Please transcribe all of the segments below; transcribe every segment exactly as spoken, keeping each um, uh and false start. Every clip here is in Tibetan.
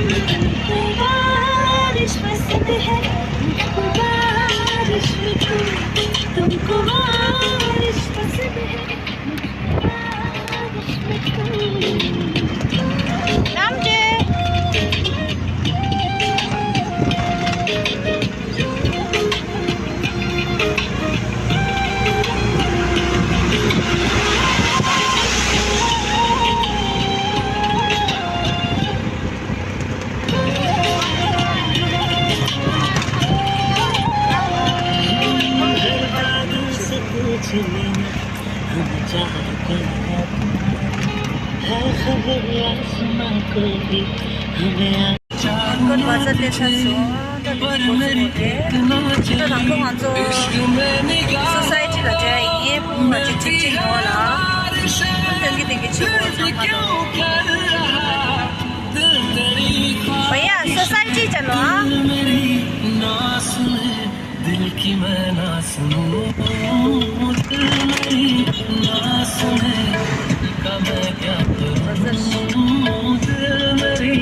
तुमको बारिश पसंद है, बारिश में तुम, तुमको बारिश पसंद है। ཀོན་བ་ཟ་ལེ་ཤ་སོང་། ད་འདི་གོ་ཚོད་རེད། ད་དང་པོ་ང་ཚོ་སོ་སའི་ཊི་ལ་འགྲོ་ཡ་ཡིན། ཕྲུ་གུ་ང་ཚོ་གཅིག་གཅིག་ཡོང་བ་ལ། ད་ཐོན་གི་ཐོན་གི་ཆུ་བོ་ཚང་མ་དང་། བ་ཡ་སོ་སའི་ཊི་ཅ་ལོ་ཨ། दिल की मैं ना सुनूं, दिल मेरी ना सुने, दिल का मैं क्या करूं, दिल मेरी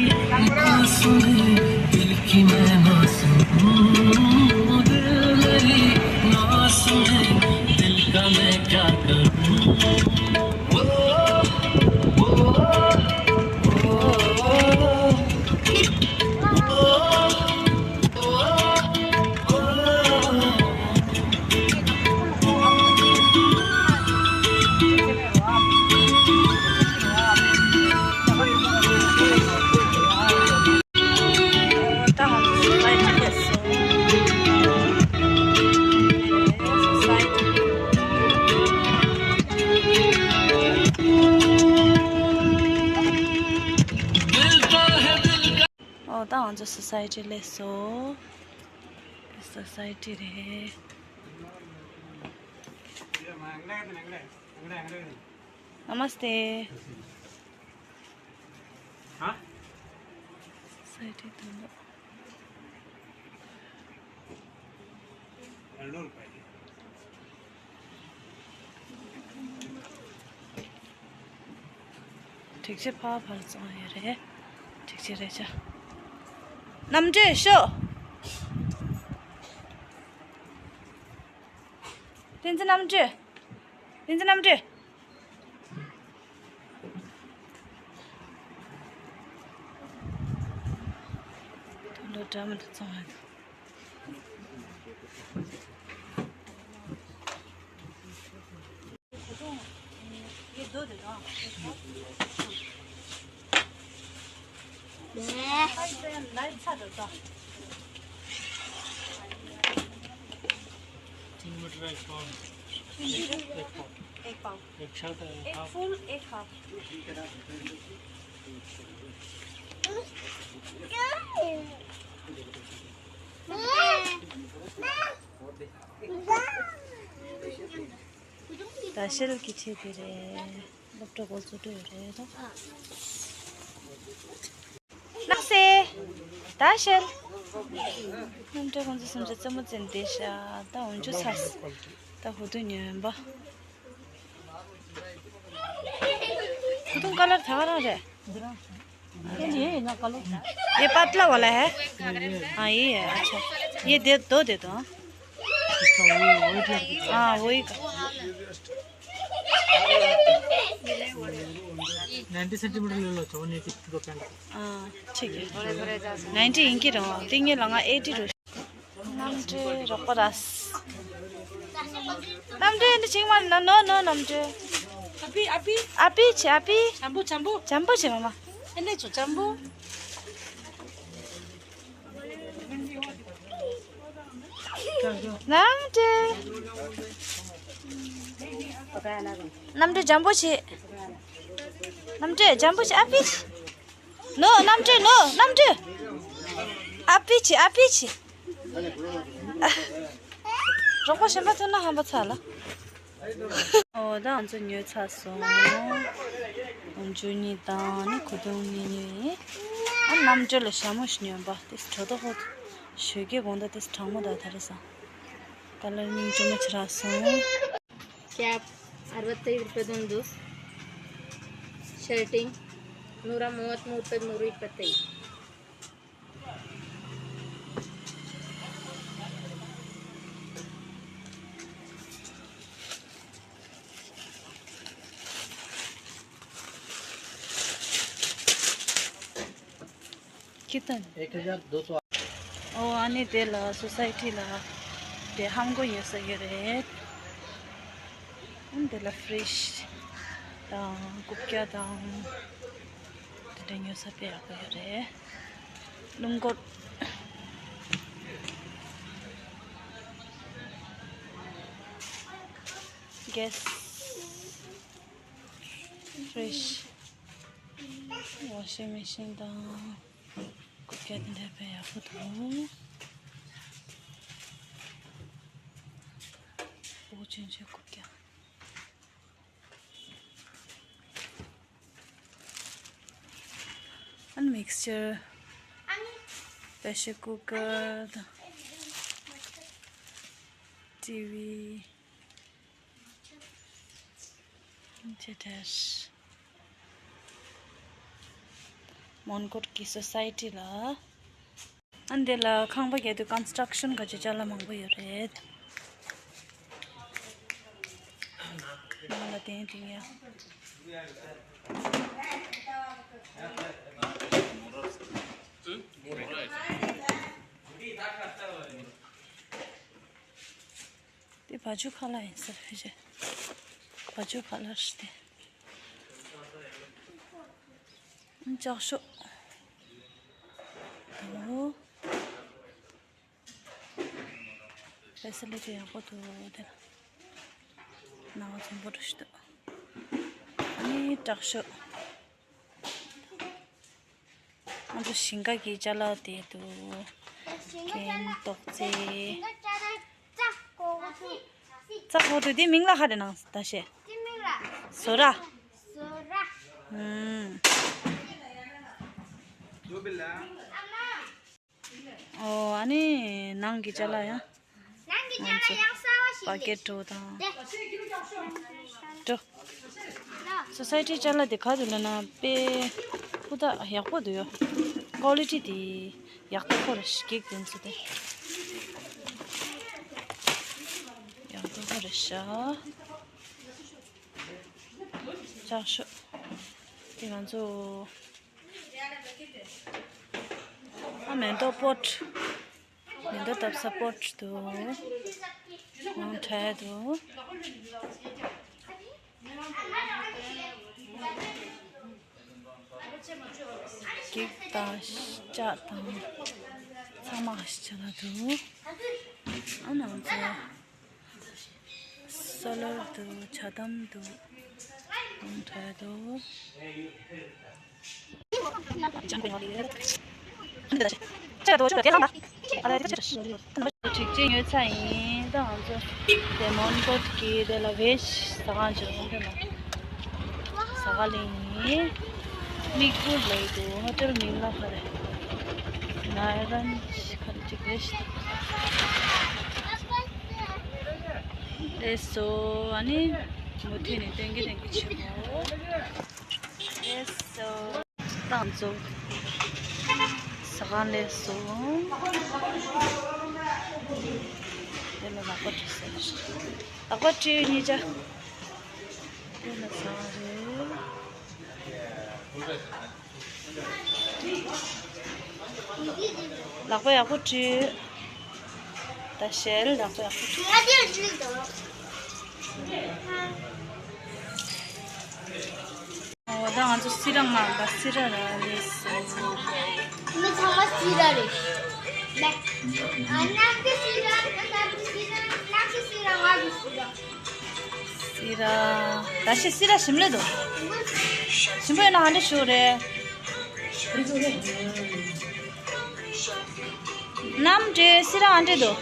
ना सुने, दिल की मैं ना सुनूं, दिल मेरी ना सुने, दिल का मैं क्या करूं। ཨོ་ད་ང་ཚོ་སོ་སའི་ཊི་སླེབས་སོང་། སོ་སའི་ཊི་རེད། नमस्ते। हाँ? सोसाइटी तो लो। हेलो रुपए। ཐིག་ཆེ་ཕ་ཕར་བཙོང་ཡོད་རེད། ཐིག་ཆེ་རེད་ཆ། རྣམ་གྲོས་ཤོག་བསྟན་འཛིན་རྣམ་གྲོས། བསྟན་འཛིན་རྣམ་གྲོས། དུད་འགྲོ་འདྲ་མི་འདྲ་བཙོང་ཡོད། तीन मीटर एक पाउंड। एक पाउंड। एक पाउंड। एक शर्ट है, एक हाफ। फुल, एक हाफ। ད་ཤེལ་གྱི་ཆེད་དེ་རེད། སློབ་གྲྭ་འགོ་ཚུགས་འགྲོ་ཡོད་རེད་ད། ནགས་སེ། ད་ཤེལ། རྣམ་གྲོལ་ཁོང་ཚོ་སུམ་ཅུ་རྩེད་མོ་རྩེ་འདི་ཤ་ད་འོན་ཆུ་ཚ། ད་ཧུ་དུ་ཉོན་པ། ཁུ་ཐུང་ཀ་ལར་ད་ག་རང་རེད། ये पतला वाला है। हाँ, ये है। अच्छा, ये दे दो, दे दो। हाँ। हाँ, वही। नाइन्टी सेंटीमीटर ले लो, अच्छा, वन एटी दो पैंट। हाँ, ठीक है। नाइन्टी इनकी रहो, तीन ये लगा एटी रो। རྣམ་གྲོལ་རོགས་པ་ར། རྣམ་གྲོལ་འདི་ཅིག་མ་ན་ནོ་ནོ་རྣམ་གྲོལ། ཨ་པི་ཨ་པི། ཨ་པི་ཆེ་ཨ་པི། བྱམས་པོ་བྱམས་པོ། བྱམས་པོ་ཆེ་མ་མ། ཨེ་ནས་ཚོ་བྱམས་པོ། རྣམ་གྲོལ། རྣམ་གྲོལ་བྱམས་པོ་ཆེ། རྣམ་གྲོལ་བྱམས་པོ་ཆེ་ཨ་པི། ནོ་རྣམ་གྲོལ་ནོ་རྣམ་གྲོལ། ཨ་པི་ཆེ་ཨ་པི་ཆེ། རོགས་པ་གཞན་པ་ཐོན་ན་ཧམ་པ་ཚ་ལ། ཨོ་ད་ང་ཚོ་ཉོས་ཚར་སོང་། འོན་ཆུ་གཉིས་དང་ནི་ཁུ་ཐུང་གཉིས་ཉོས་ཡིན། ཨ་རྣམ་གྲོལ་ལ་ཞྭ་མོ་ཞིག་ཉོས་པ་དེ་དྲོ་ད་ཧོ། ཞོད་ཀའི་དགོང་དག་དེ་གྲང་མོ་ད་ད་རེ་ས། ད་ལར་སྙིང་རྗེ་མོ་ཆེ་རག་སོང་། क्याप अरवत्तैदु रुपये दोन दो शर्टिंग नूरा मूवत्मूरु रुपये नूरा इप्पत्तैदु। एक हज़ार दो सौ। ཨོ་ཨ་ནི་དེ་ལ་སོ་སའི་ཊི་ལ་དེ་ཧམ་གོ་ཉོ་ས་ཡོད་རེད། ཨ་ནི་དེ་ལ་ཕི་རིཇ་དང་རྐུབ་བཀྱག་དང་དེ་འདྲ་ཉོ་ས་དཔེ་ཡག་པོ་ཡོད་རེད། སྣུམ་འཁོར། གེ་སི། ཕི་རིཇ། ཝ་ཤིང་མེ་ཤིན་དང་རྐུབ་བཀྱག་དེ་འདྲ་དཔེ་ཡག་པོ་འདུག་ཨོ་ཆུང་ཆུང་རྐུབ་བཀྱག་ཨན་མིག་སི་ཅར། པེ་ཤར་ཀུ་ཀར་དང་ཊི་ཝི། ཅེ་ཏེས། མོན་གྷོ་གི་སོ་སའི་ཊི་ལ། ཨ་འདི་ལ་ཁང་པ་རྒྱག་དུས་ཀོན་སི་ཊྲག་ཤན་ག་ཅིག་ཅ་ལག་མང་པོ་ཡོད་རེད། ང་ལ་དེང་དེང་ཡ། དེ་བ་ཕྱུགས་ཁ་ལག་ཡིན་ཟེར་ཕལ་ཆེར། བ་ཕྱུགས་ཁ་ལག་རེད་དེ། ལྕགས་ཤོག་ཨོ། ཕེ་སི་ལི་ཊི་ཡག་པོ་འདུག་དེ་ལ། ནང་ཆེན་པོ་འདྲ་ཞིག་འདུག་ཨ་ནི་ལྕགས་ཤོག་ང་ཚོ་ཞིང་ཁ་གི་ཅ་ལག་དེ་འདུག་གན་ཏོག་ཙེ། རྩྭ་ཁོག་ཏུ་དེ་མིང་ལ་ཧ་རེ་ནང་ད་ཤེ། བཟོ་ར། ཧུམ། ཨོ་ཨ་ནི་ནང་གི་ཅ་ལག་ཡ། ང་ཚོ་པ་ཀེ་ཊི་འགྲོ་དང་། འགྲོ། སོ་སའི་ཊི་ཅ་ལག་དེ་ག་དུ་ལ་ན་དཔེ་ཧུ་ད་ཡག་པོ་འདུག་ཡོ། ཀོ་ལི་ཊི་དེ་ཡག་པོ་ཁོ་ར་ཞིག་གེག་དེ་ཚོ་དེ་ཡག་པོ་ཁོ་ར་ཤ། ལྕགས་ཤོག་དེ་ང་ཚོ། ཨ་མེ་ཏོག་པོཊ། མེ་ཏོག་བཏབ་ས་པོཊ་འདུག་ཨང་ཁྲའི་འདུག་གེག་དང་ལྕགས་དང་ཚང་མ་ཞིག་ཆ་ལ་འདུག་ཨ་ནང་ཚོ། སོ་ལར་འདུག་ཇ་དམ་འདུག་ཨང་ཁྲའི་འདུག་ཅིག་ཅིག་ཉོས་ཚར་ཡིན། ད་ང་ཚོ་དེ་མོན་གྷོ་གི་དེ་ལ་བེ་ཇི་ཟ་ཁང་ཅིག་ཡོང་གི་ལ། ཟ་ཁང་ལ་ཡིན། མིག་པུར་ལ་ཡོད་དུ་ཧོ་ཊེལ་མིང་ལ་ཧ་རེ། ནའི་རན་ཁ་ཅིག་རེད། ལགས་སོ། ཨ་ནི་མུ་མཐུད་ནས་སྟོན་གི་སྟོན་གི་ཆེ་མོ། ལགས་སོ། ཏང་ཙུ། ཟ་ཁང་ལས་སོ། དེ་ལ་ལག་པ་བཀྲུས་ཟེར། ལག་པ་བཀྲུས་གཉིས་ཆ། དེ་ལ་ཟ་ཁང་རེད། ལག་པ་ཡག་པོ་བཀྲུས། ད་ཞལ་ལག་པ་ཡག་པོ་བཀྲུས། ང་དེར་བཀྲུས་དང་། ཨོ་ད་ང་ཚོ་སི་ར་མངགས་པ། སི་ར་ར་ལས་སོ། མི་ཚང་མ་སི་ར་རེད། ལགས། ཨ་ནམ་གི་སི་ར། ཨ་ནམ་གི་སི་ར། ནམ་གི་སི་ར། ང་གི་སི་ར། སི་ར། ད་ཤི་སི་ར་ཞིམ་ལེ་དོ། ཞིམ་པོ་ཡོད་ན་ཨ་འདྲ་ཞུ་རེད། ནམ་འདྲེ་སི་ར་ཨ་འདྲེ་དོ།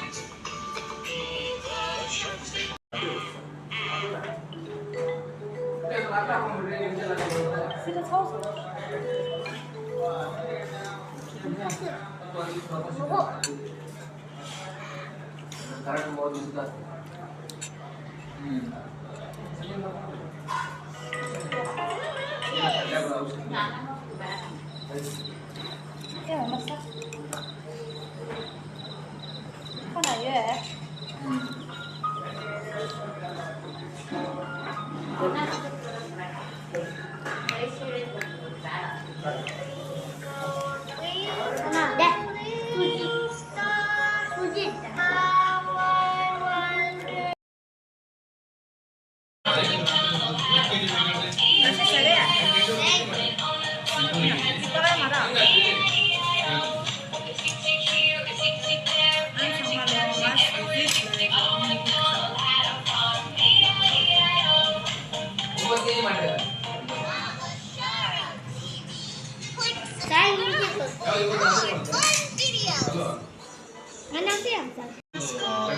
ང་ནང་སེ་ཡང་ཟ།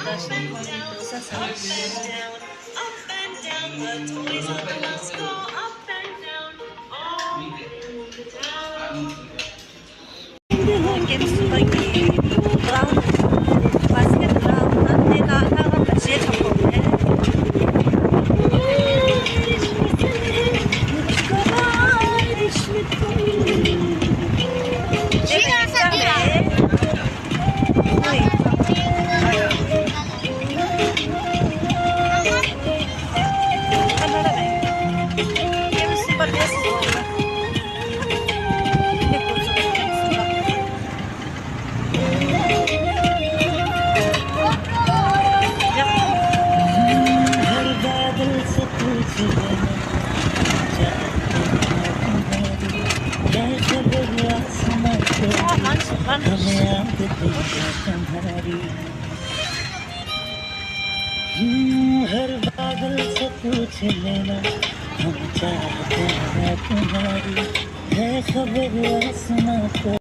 ད་ཤིང་ཀོང་གི་རྡོ་ས་ཟ། हर बादल से पूछ लेना, हम चाहते हैं तुम्हारी, है खबर आसमां को।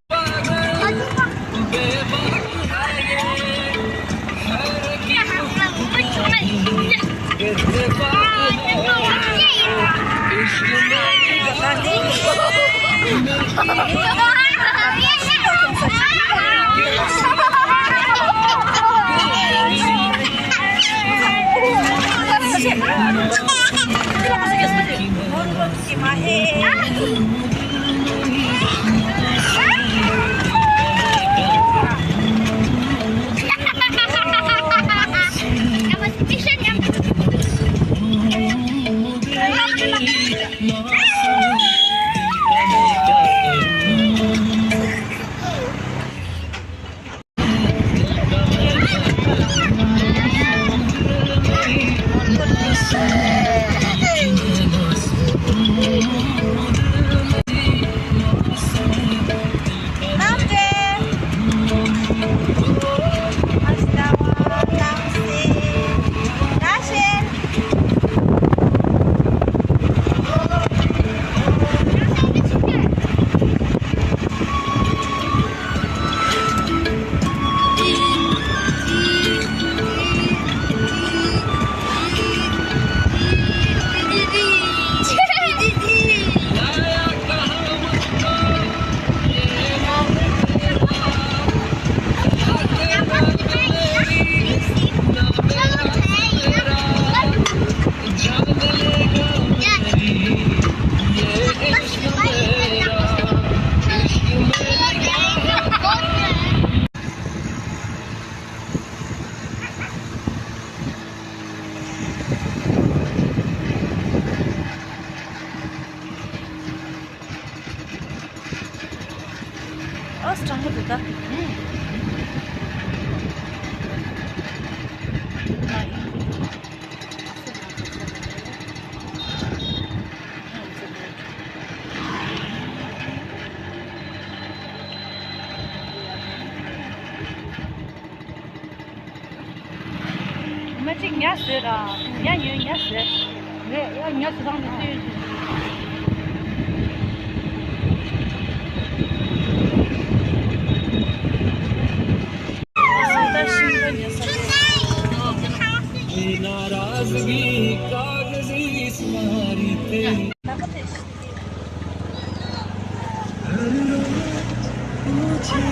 ཨོ་སྤྲང་པོ་འདུག་ད། མ་གཅིག་ཉ་བཟོས་ར། ཉ་ཡོད་ཉ་བཟོས། རེད་ཡ་ཉ་བཟོས་རང་གི་བཟོས་ཡོད་ཅིག་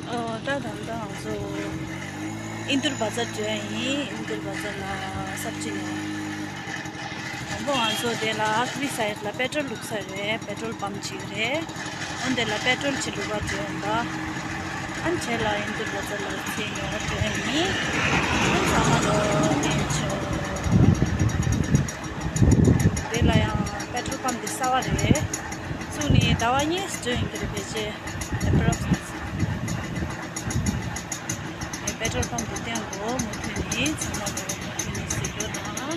ཨོ། ད་ད་ལྟ་ང་ཚོ་ཨིན་དུར་བ་ཛར་འགྲོ་ཡ་ཡིན། ཨིན་དུར་བ་ཛར་ལ་སབ་ཇི་ལེན། དང་པོ་ང་ཚོ་དེ་ལ་ཨ་ཁ་རི་སའེ་ཌི་ལ་པེ་ཊོལ་བླུགས་ས་རེད། པེ་ཊོལ་པམ་ཅིག་རེད། ཨོ་དེ་ལ་པེ་ཊོལ་ཅིག་བླུགས་པ་འགྲོ་ཡ་ཡིན་ད། ཨ་ནི་རྗེས་ལ་ཨིན་དུར་བ་ཛར་ལ་ཚེ་ཉོ་བ་འགྲོ་ཡ་ཡིན། ཨ་ནི་ཚང་མ་ལོ་བརྟན་བཞུགས། ཟླ་བ་གཉིས་འགྲོ་ཡིན་གྱི་རེད་ཕལ་ཆེར། ཨེ་པི་རལ་ཚེས། ཨེ་པེ་ཊོལ་པམ་དུ་བསྟན་གོ་མུ་མཐུད་ནས་ཚང་མ་གོ་མུ་མཐུད་ནས་གཟིགས་རོགས་དང་།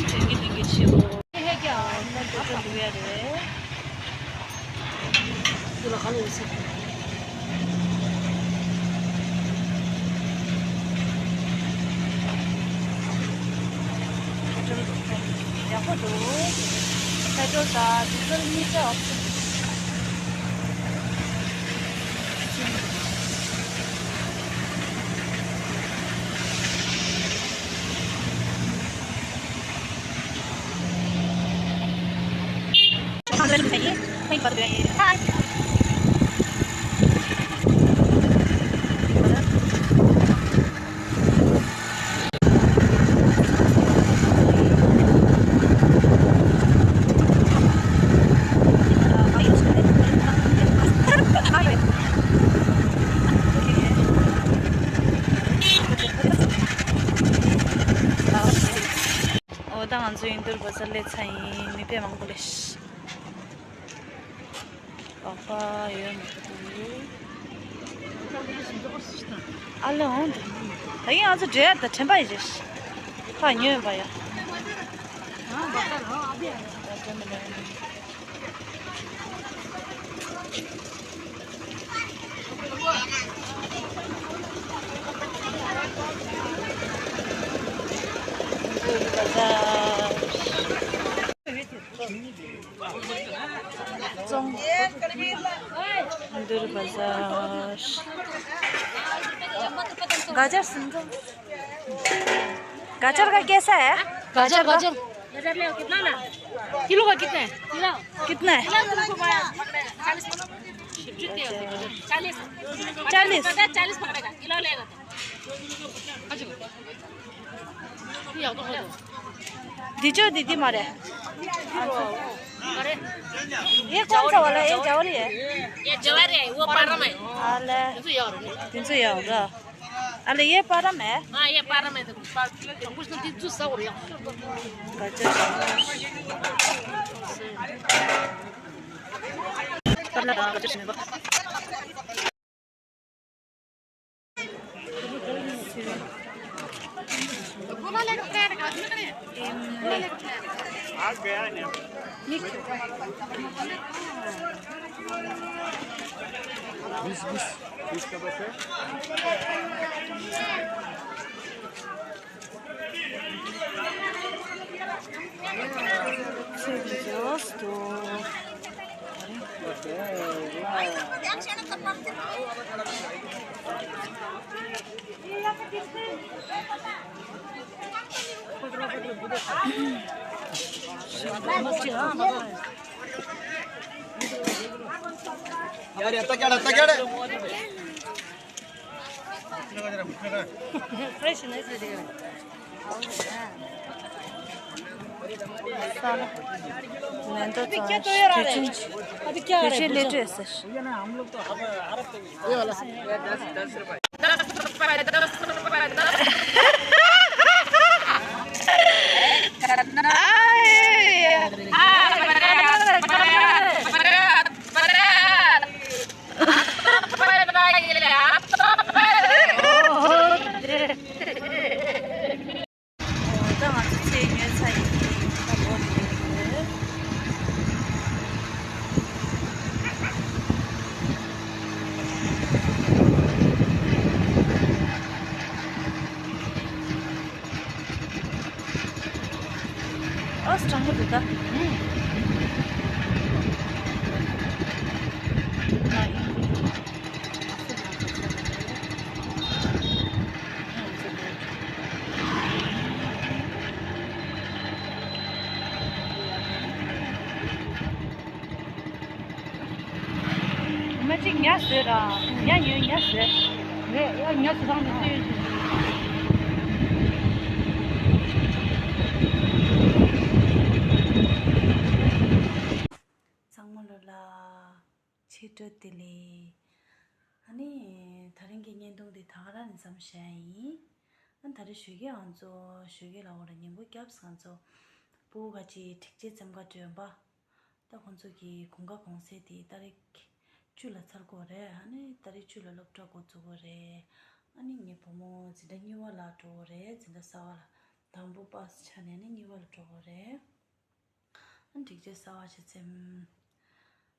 དྲན་གི་དྲན་གི་ཆེ་གོ་ཧེ་ཀྱ་ཨ་ན་ཏོ་ཏོ་འདུག་ཡ་རེད། འདི་ལ་ཁ་ལོ་ཟེར། ཡག་པོ་འདུག་ཕེ་ཊོལ་དང་ཌི་ཟེལ་གཉིས་ཀ་ཨོབ་ཤན། འོ་ད་ང་ཚོ་ཨིན་དུར་བ་ཛར་སླེབས་ཚར་ཡིན། མི་དཔེ་མང་པོ་སླེབས་ཤག་པགས་པ་ཡོད་མ་གཏོགས། ཨ་ལེ་འོང་དུ། ད་ཡིན་ང་ཚོ་འབྲེལ་ཡ་ད་དྲན་པ་ཡི་རེད། ཕ་ཉོས་པ་ཡ། འདུར་བ་ཟ། गाजर सुन तो। गाजर का कैसा है? गाजर, गाजर। गाजर ले, कितना ला? किलो का कितना है? किलो। कितना है? किलो तुमको बड़ा पकड़ेगा, चालीस पकड़ेगा। चालीस। चालीस। पकड़ेगा, चालीस पकड़ेगा, किलो लेगा तो। दीजो दीदी मारे। अरे। ये कौन सा वाला है? ये जवारी है? ये जवारी है, वो पारम है। अले। तीन सौ यार होगा। अले, ये पारम है? हाँ, ये पारम है, देखो। पाँच किलो। कुछ तो तीन सौ सौ हो रहा। गजब। यार, ये तो क्या, तो क्या है? फ्रेश नहीं से देगा। साला। मैं तो अभी क्या तो यार आ रहा है? अभी क्या आ रहा है? पीछे लेटे ऐसे। ये वाला। ད་ང་ཚོ་ཚལ་ཉོས་ཚར་ཡིན། ད་ལོག་འགྲོ་གི་ཡོད། ཨོ་སྤྲང་པོ་འདུག་ད། ཨུམ། མ་གཅིག་ཉ་བཟོས་ར། ཉ་ཡོད་ཉ་བཟོས། རེད་ཡ། ཉ་བཟོ་སྟངས་དེ་ལྟོས། ཚང་མ་ལོ་ལ་ཆེ་སྤྲོ་བདེ་ལེགས། ཨ་ནི་ད་རིང་གི་བརྙན་ཐུང་འདི་ད་ག་རང་ནས་མཚམས་བཞག་ཡིན། ཨ་ད་རེས་ཞོགས་ཀས་ང་ཚོ་ཞོགས་ཀས་ལ་འོ་ར་ཉིན་གུང་སྐྱབས་ང་ཚོ་སྤུ་གུ་ཁ་ཅིག་ཁྲིག་ཆེ་འཚེམ་ག་འགྲོ་ཡོང་པ། ད་ཁོང་ཚོ་གི་གུང་དཀའ་གུང་སེང་དེ་ཏ་རིག་བཅུ་ལ་ཚར་གོ་རེད། ཨ་ནི་ཏ་རིག་བཅུ་ལ་སློབ་གྲྭ་འགོ་བཙུགས་གོ་རེད། ཨ་ནི་ངའི་བུ་མོ་འཛིན་གྲྭ་གཉིས་པ་ལ་འགྲོ་གོ་རེད། འཛིན་གྲྭ་གསར་པ་ལ། དང་པོ་པཱས་ཆགས་ནས་ནི་གཉིས་པ་ལ་འགྲོ་གོ་རེད། ཨ་ནི་སྒྲིག་ཆས་གསར་པ་ཞིག་བཙེམ།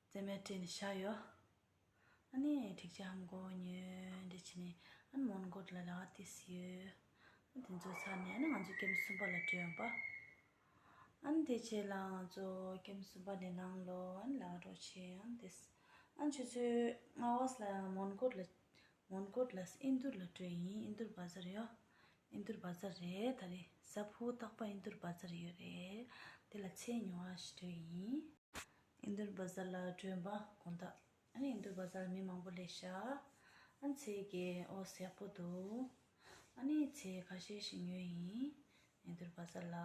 བཙེམ་མའི་སྤྲད་ནས་བཞག་ཡོད། ཨ་ནི་སྒྲིག་ཆས་ཧམ་གོ་ཉོས་འདི་བྱས་ནས། ཨ་ནི་མོན་གྷོ་ལ་ལག་ཏིས་ཡོད། ཨ་དེ་ཚོ་ཚར་ནས་ཨ་ནི་ང་ཚོ་ཀེམ་གསུམ་པ་ལ་འགྲོ་ཡོང་པ། ཨ་ནི་དེ་རྗེས་ལ་ང་ཚོ་ཀེམ་གསུམ་པ་ནས་ནང་ལོགས་ཨ་ནི་ལག་འགྲོ་བྱས། ཨ་ནི་དེ། ཨ་ནི་ཆུ་ཚོད་ལྔ་པ་ལ་མོན་གྷོ་ལ། མོན་གྷོ་ལ་ཨིན་རྡུར་ལ་འགྲོ་ཡིན། ཨིན་རྡུར་བ་ཛར་ཡོད། ཨིན་རྡུར་བ་ཛར་རེད། ད་རེས་གཟའ་ཕུར་བུ་རྟག་པར་ཨིན་རྡུར་བ་ཛར་ཡོད་རེད། དེ་ལ་ཚལ་ཉོ་བ་ཞིག་འགྲོ་ཡིན། ཨིན་རྡུར་བ་ཛར་ལ་འགྲོ་ཡིན་པ་དགོང་དག་ཨ་ནི་ཨིན་རྡུར་བ་ཛར་ལ་མི་མང་པོ་སླེབས་ཤག་ཨ་ནི་ཚལ་གྱི་འོ་ཡག་པོ་འདུག་ཨ་ནི་ཚལ་ཁ་ཤས་ཤིག་ཉོས་ཡིན། ཨིན་རྡུར་བ་ཛར་ལ།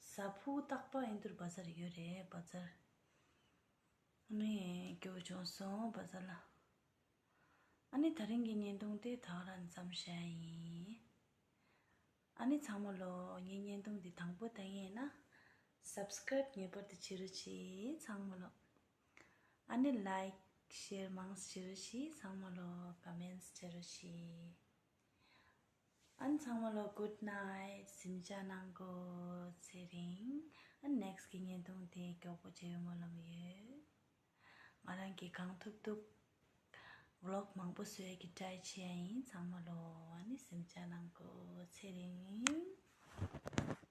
གཟའ་ཕུར་བུ་རྟག་པར་ཨིན་རྡུར་བ་ཛར་ཡོད་རེད། བ་ཛར། ཨ་ནི་སྐྱོ་བོ་བྱུང་སོང་བ་ཛར་ལ། ཨ་ནི་དེ་རིང་གི་བརྙན་ཐུང་དེ་ད་ག་རང་མཚམས་བཞག་ཡིན། ཨ་ནི་ཚང་མ་ལོ་ངའི་བརྙན་ཐུང་འདི་དང་པོ་ལྟ་མཁན་ཡིན་ན། སབ་སི་ཀ་རེབ་ངེས་པར་དུ་བྱེད་རོགས་གྱིས་ཚང་མ་ལོ། ཨ་ནི་ལའིག་ཤེར་མང་ཙམ་བྱེད་རོགས་གྱིས་ཚང་མ་ལོ། ཀོ་མེན་ཊི་བྱེད་རོགས་གྱིས། ཨ་ནི་ཚང་མ་ལོ་གུཌ་ནའིཊ། གཟིམ་འཇག་གནང་གོ། ཚེ་རིང་། ཨ་ནི་ནེག་སི་ཊི་གི་བརྙན་ཐུང་དེ་མགྱོགས་པོ་མཇལ་ཡོང་སྨོན་ལམ་ཡོད། ང་རང་གིས་གང་ཐུབ་ཐུབ་ཝི་ལོག་མང་པོ་བཟོ་ཡག་གི་ཊ་རའི་བྱེད་ཡ་ཡིན། ཚང་མ་ལོ་ཨ་ནི་གཟིམ་འཇག་གནང་གོ། ཚེ་རིང་།